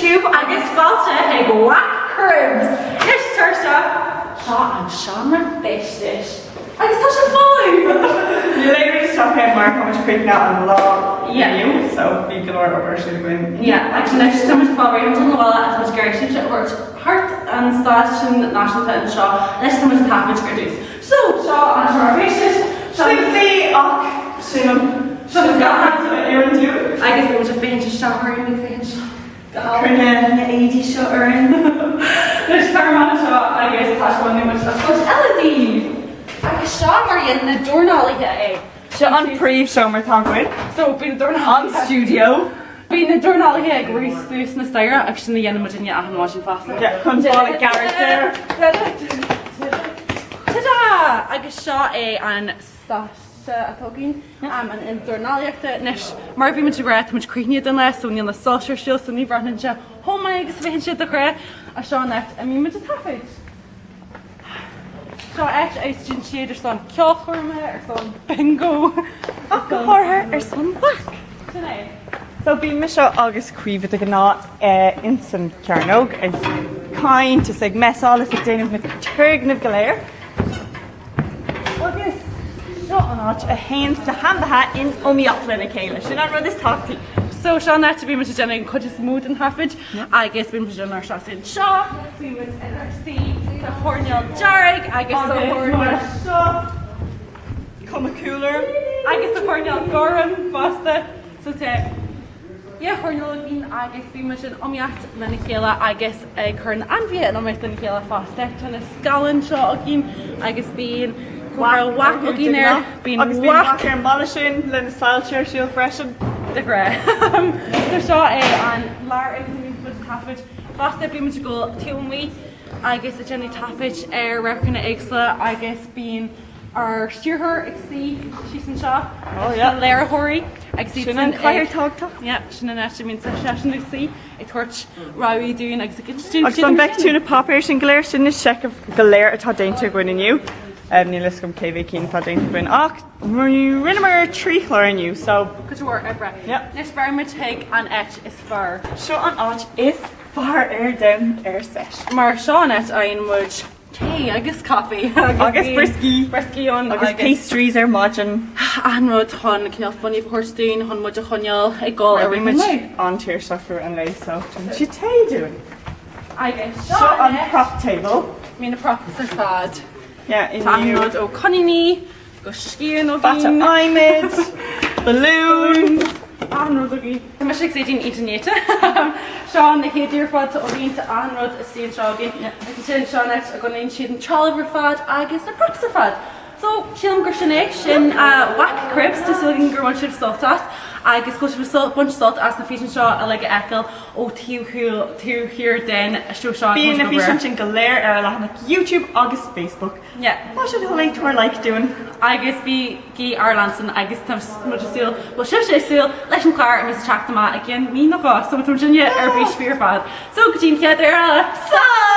YouTube agus fáilte chuig WAC Cribs! Anois tar isteach, seo an seomra feistis. Agus tá sé folamh! Níl aon rud isteach ann mar tá muid críochnaithe an lá inniu so bhí go leor obair ar siúl againn. Yeah, agus anois tá muid ag fáil réidh chun dul abhaile agus tá muid ag iarraidh sibhse a thabhairt thart an stáisiún náisiúnta anseo. Anois tá muid ag taifead ar dtús. So, seo an seomra feistis. Simplí ach sin an Seo an scáthán. a oireann dúinn. Agus bíonn muid ag féachaint isteach orainn ag féachaint go hálainn. Cuir na éadaí seo orainn. Anois tar amach anseo agus taispeánfaidh muid an chuid eile daoibh. Agus seo mar a dhéanann na dornálaithe é. Seo an príomhsheomra atá againn. So, bíonn na dornálaithe. An stiúideo. Bíonn na dornálaithe ag rith suas na staighre agus sin a dhéanann muidinne achan mhaidin fosta. Yeah, chun fáil i gcarachtar. Ta-da! Agus seo é an stáitse atá againn, an ionad dornálaíochta. Anois, mar a bhí muid ag rá, tá muid críochnaithe don lá so níl na soilse ar siúl so ní bhreathnaíonn sé chomh maith agus a bheadh sé de ghnáth. Ach seo an áit a mbíonn muid ag taifead. Seo áit a úsáideann siad ar son ceolchoirme, ar son bingo, ach go háirithe ar son WAC. Sin é. So bíonn mise agus Caoimhe de ghnáth ins an chearnóg ag caint is ag messáil is ag déanamh na turgnaimh go léir. Agus seo an áit a théanns na hainmhithe in iomaíocht lena chéile. Sin an rud is tábhachtaí. So seo an áit a bíonn muid ag déanamh an chuid is mó den thaifead agus bíonn muid ag déanamh ár seasamh anseo, bíonn muid inár suí sa choirnéal dearg agus sa choirnéal seo cuma cool orm. Agus sa choirnéal gorm fosta. So tá dhá choirnéal againn agus bíonn muid in iomaíocht lena chéile agus ag cur na ainmhithe in iomaíocht lena chéile fosta. Tá na scáileáin seo againn agus bíonn comhartha WAC againn air. Bíonn Agus bíonn WAC ar an mballa sin le na soilse ar siúl freisin. De ghnáth. So seo é an lárionad a mbíonn muid ag taifead. Fosta bíonn muid ag dul taobh amuigh agus ag déanamh taifid ar radharcanna éagsúla agus bíonn ár stiúrthóir ag suí síos anseo leis na léiritheoirí agus iad Sin an chathaoir tábhachtach. Yeah, sin an áit a mbíonn seisean ag suí ag tabhairt rabhaidh dúinn agus ag insint Agus an bhfeiceann tú na páipéir sin go léir, sin na seichimh go léir atá déanta againn inniu. Níl a fhios agam cé mhéad cinn atá déanta againn ach rinneamar 3 chlár inniu so. Cuid mhór oibre. Yeah. Anois beidh muid chuig an áit is fearr. Seo an áit is fearr ar domhan ar set. Mar seo an áit a fhaigheann muid tae agus caife agus brioscaí. Brioscaí ann agus pastries ar maidin. Achan rud chun cineál fuinneamh a thabhairt dúinn chun muid a choinneáil ag dul ar Bhí aghaidh. muid an-tuirseach through an lae so tugann sí tae dúinn. Agus seo an prop table. Bíonn na props ar fad. Yeah, Tá achan rud ó coiníní go scian ó Bata adhmaid, balún. Achan rud againn. Tá mise ag Saidín iontach néata. Seo na héadaí ar fad atá againn, tá achan rud istigh anseo againn. Agus ansin seo an áit a gcoinníonn siad an trealamh ar fad agus na props ar fad. So, sílim gur sin é, sin WAC Cribs, tá súil againn gur bhain sibh sult as agus go bhfuil sibh ag baint sult as na físeáin seo uilig a fheiceáil ó taobh thuaidh, taobh thiar den seó seo. Bíonn na físeáin sin go léir ar ár leathanach YouTube agus Facebook. Yeah. Más é do thoil é tabhair like dúinn. Agus bígí ár leanstan agus tá muid ag súil, bhfuil sibhse ag súil leis an chlár a bheas ag teacht amach i gceann mí nó dhó so tá muidinne ar bís faoi ar fad. So go dtí an chéad uair eile. Slán!